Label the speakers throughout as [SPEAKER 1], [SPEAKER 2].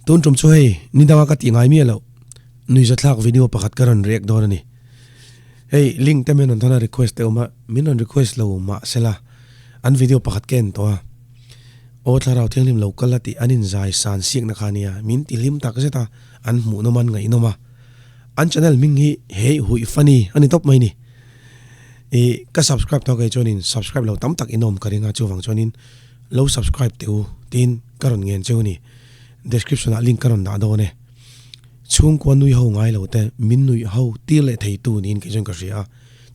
[SPEAKER 1] Tun tum chu hei ni danga ka tih ngai miah loh nuihzathlak video pakhat ka rawn react dawn a ni. Hei link te min rawn thawn a request te awm a, min rawn request lo mah sela an video pakhat ka en tawh a. Aw thlarau thianghlim lo kal a tih an inzai san siakna kha a nia, min ti hlim tak zet a, an hmuhnawm an ngaihnawm a. An channel hming hi hei huih funny a ni tawp mai ni. I ka subscribe tawh kei chuanin subscribe lo tam tak in awm ka ring a chuvang chuanin lo subscribe teh u tiin ka rawn ngen cheu a ni. Description ah link ka rawn dah dawn e. Chhungkua nui ho ngai lo te min nuih ho tir leh thei tu niin kei chuan ka hria a.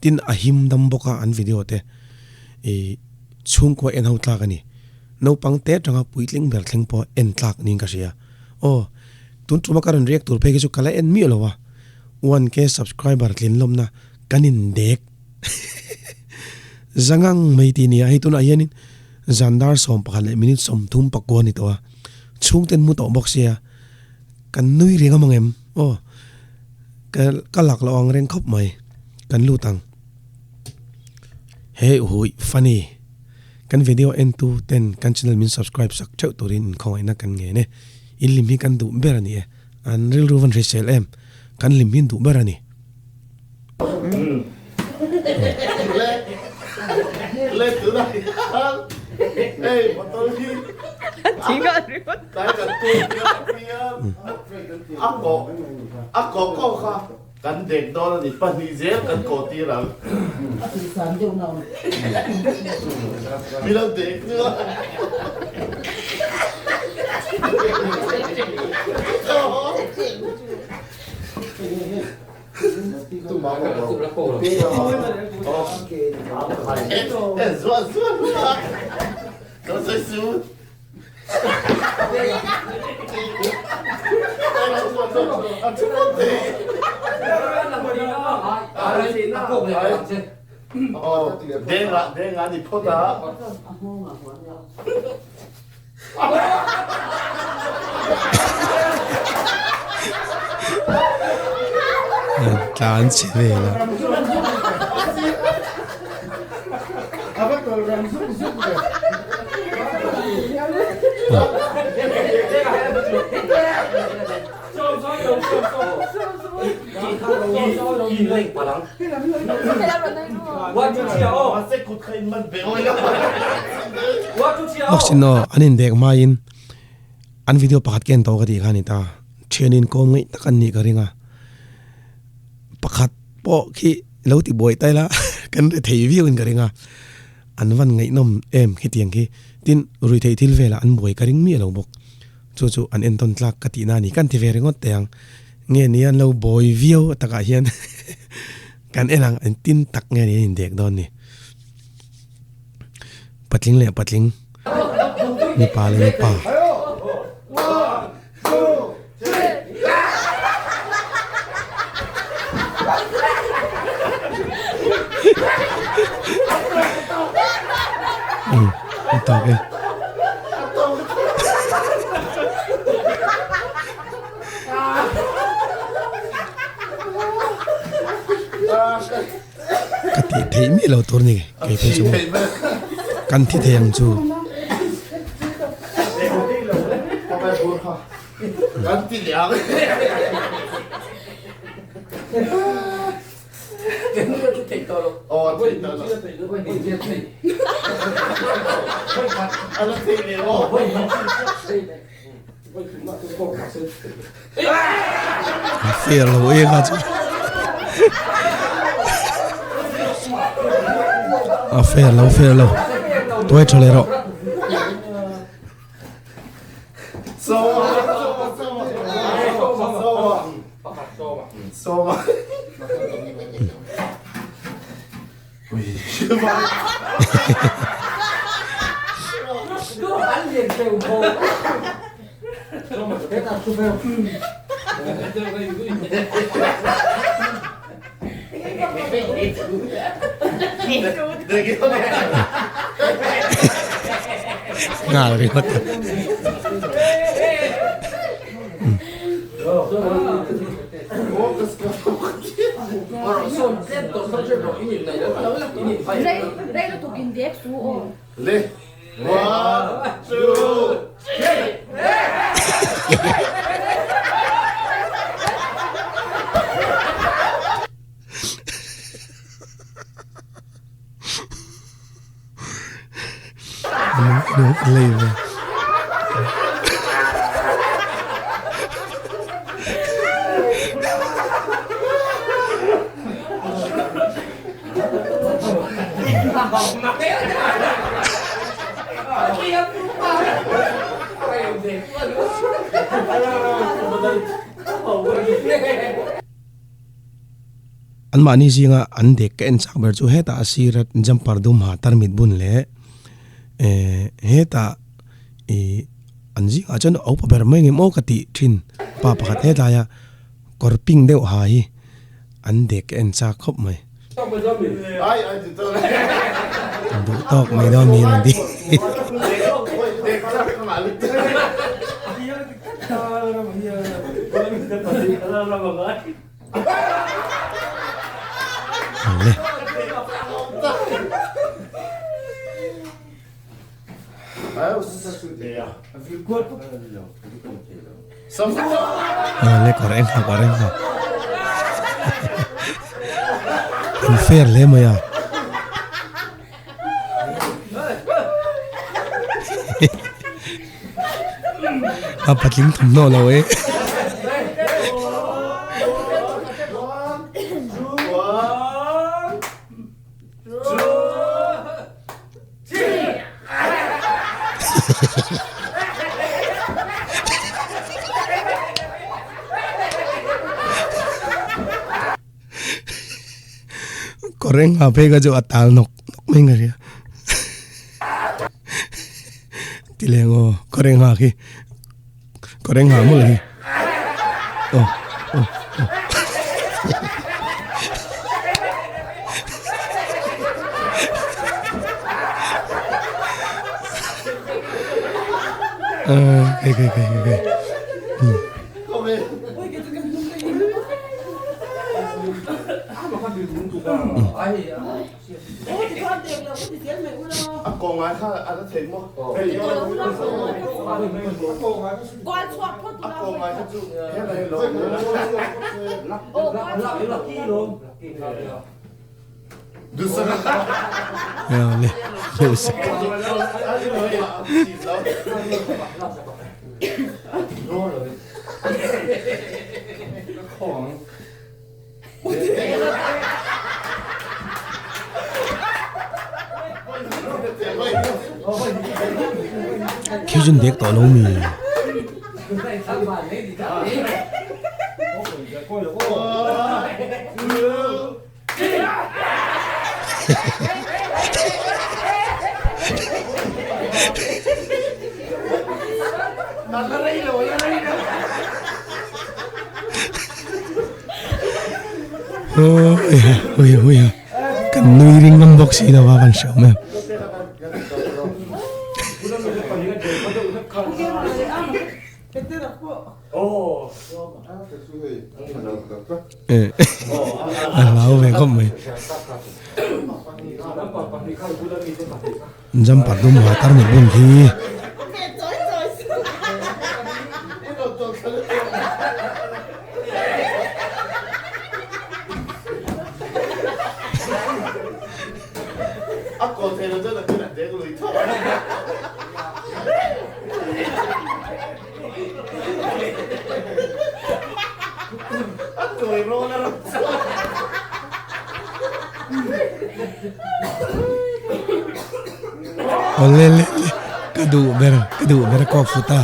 [SPEAKER 1] Tin a him dam bawk a an video te i chhungkua en ho tlak a ni. Naupang te atanga puitling ber thleng pawh en tlak niin ka hria. Aw tun tuma ka rawn react tur phei khi chu ka la en miah lo a. 1K subscriber tlin lawmna kan in dek zangang mai tih nia hei tunah hianin zan dar 11 leh minute 39 a ni tawh a chhungten mu tawh bawk sia kan nui reng amang em aw ka ka lak loh ang reng khawp mai kan lut ang he hui funny kan video en tu ten kan channel min subscribe sak theuh turin inkhawngaihna kan ngen e in hlim hi kan duh ber a ni e an rilru van hrisel em kan hlim hi an duh ber a ni. Tlan che vel a. Boxing aw an indek hmain an video pakhat ken tawh ka tih kha a ni ta thianin kawm ngaih tak an nih ka ring a pakhat pawh khi lo ti buai ta ila kan ri thei viau in ka ring a an van ngaihnawm em khitiang khi tin ruihtheih thil velah an buai ka ring miah lo bawk. Chu chu an entawn tlak ka tihna a ni. Kan ti ve ringawt teh ang. Nge ni an lo bawi viau takah hian kan en ang an tin tak nge ni an indek dawn ni. Patling leh patling, mipa leh mipa. Umm a tawk e. Ka tih theih miah lo tur ni kei phei chu kan thi thei ang chu. A fair lo em a chu a fair lo fair lo tuai tha leh rawh. Nghal ringawt a. Anmahni zinga an dek ka en chak ber chu hetah a sira jumper dum ha tarmit bun leh eh hetah ih an zingah chuan a upa ber mai ngem aw ka tih thin pa pakhat hetlai a kawr pink deuh ha hi an dek ka en chak khawp mai. Duh tawk mai dawn niin an ti. Le. Le kawr eng ha kawr eng ha. An fair hle mai a. A patling thawmhnaw lo e. Kawr eng ha phei kha chu a tal nawk nawk mai ka hria ti leng aw kawr eng ha khi kawr eng ha mawlh hi aw aw aw. Kei kei kei kei Khi chun dek tawh lo mi. Kan nui ring ngam bawk si lo a kan hre awm em. A hlau ve khawp mai. Jumper dum ha tarmit bun khi. Aw le le le ka duh ber ka duh ber a kawk fu ta.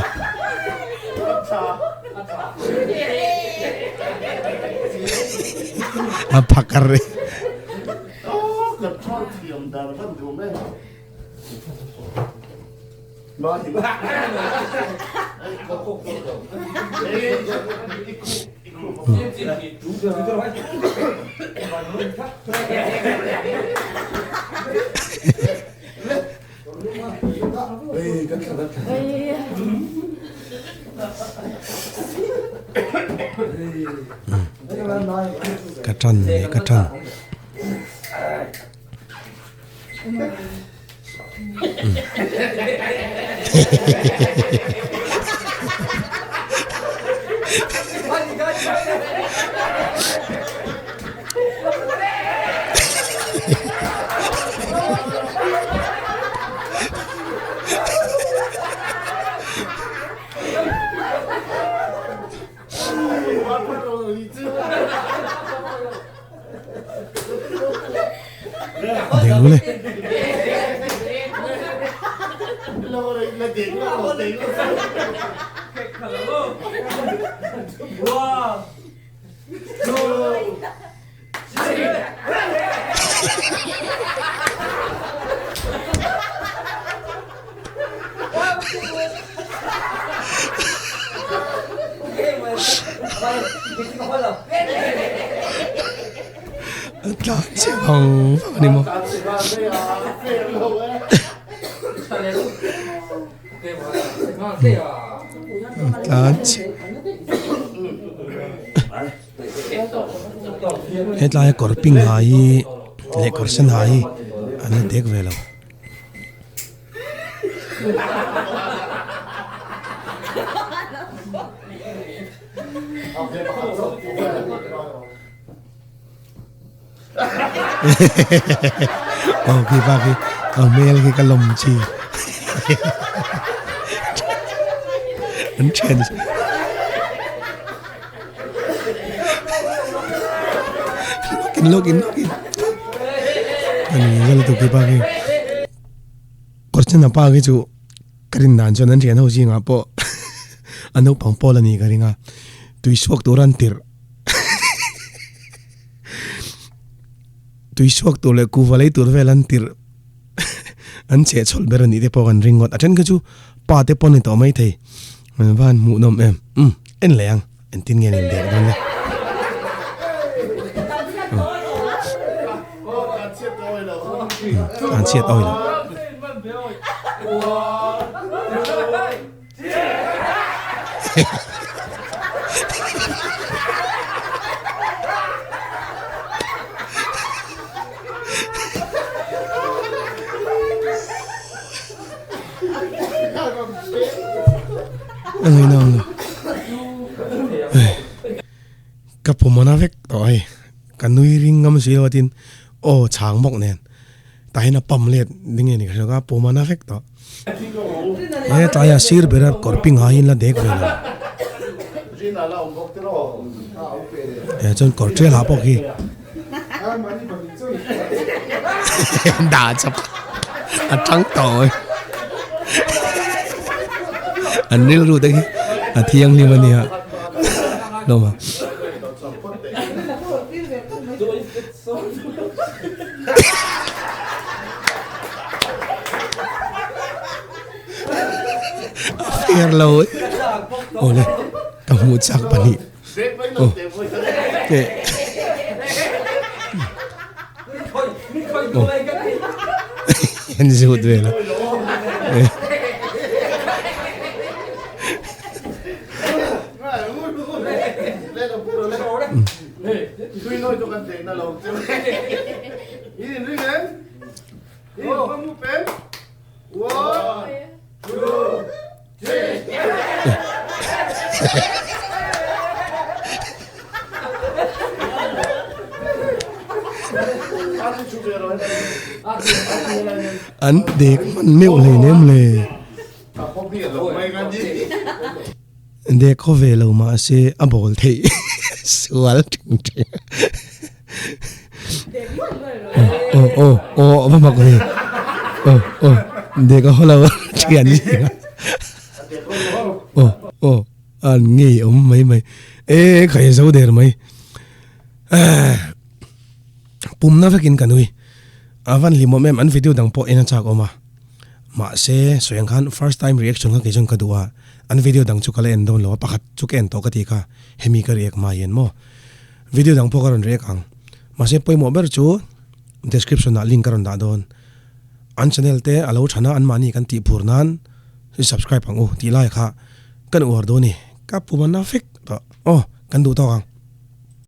[SPEAKER 1] A phakar e. Ka tan leh ka tan. ang le. A tlan chhe vang vang a ni maw. A tlan chhe. Hetlai a kawr pink ha hi leh kawr sen ha hi an la dek ve lo. Aw khi pa khi a hmel khi ka lawm chi an thian lawkin lawkin lawkin ani vel tu khi pa khi kawr chen a pa khi chu ka rin dan chuan an thian ho zingah pawh a naupang pawl a nih ka ring a tui chhuak tur an tirh. Tui chhuak tur leh kuhva lei tur vel an tirh an cheh chhawlh ber a nih te pawh kan ring ngawt. A then kha chu pa te pawn a ni tawh mai thei. An va han hmuh nawm em. Umm en leh ang engtin nge an indek dawn le. An chhiat awi lo. Ka pumana vek tawh hei ka nui ring ngam si lo a tin aw chhang bawk nen tah hian a pam let ding nge ni ka hre lo ka pumana vek tawh. He tlaiah sir bera kawr ping ha hi an la dek ve lo. He chuan kawr tial ha pawh khi dah chap a tang tawh mai. An rilru te khi a thianghlim a nia hlawm a. A fair lo e. Awle ka hmuh chak pahnih. Aw. Eh. Aw. An zut vel a. Eh. An dek hman meuh hlei nem le. Dek khaw ve lo mahse a bawl theih sual thing thing. Aw aw aw a va mak ve aw aw dek a haw lo thian zing a aw aw an ngei awm mai mai e khai a zo der mai pumna vekin ka nui a van hlimawm em an video dang pawh en a chak awm a mahse sawi ang khan first time reaction kha kei chuan ka duh a an video dang chu ka la en dawn lo a pakhat chu ka en tawh ka tih kha hemi ka react hma hian maw. Video dang pawh ka rawn react ang. Mahse pawimawh ber chu description ah link ka rawn dah dawn. An channel te a lo than a anmahni kan tih phur nan i subscribe ang u tih lai kha kan uar dawn i ka pum a na vek tawh. Aw kan duh tawk ang.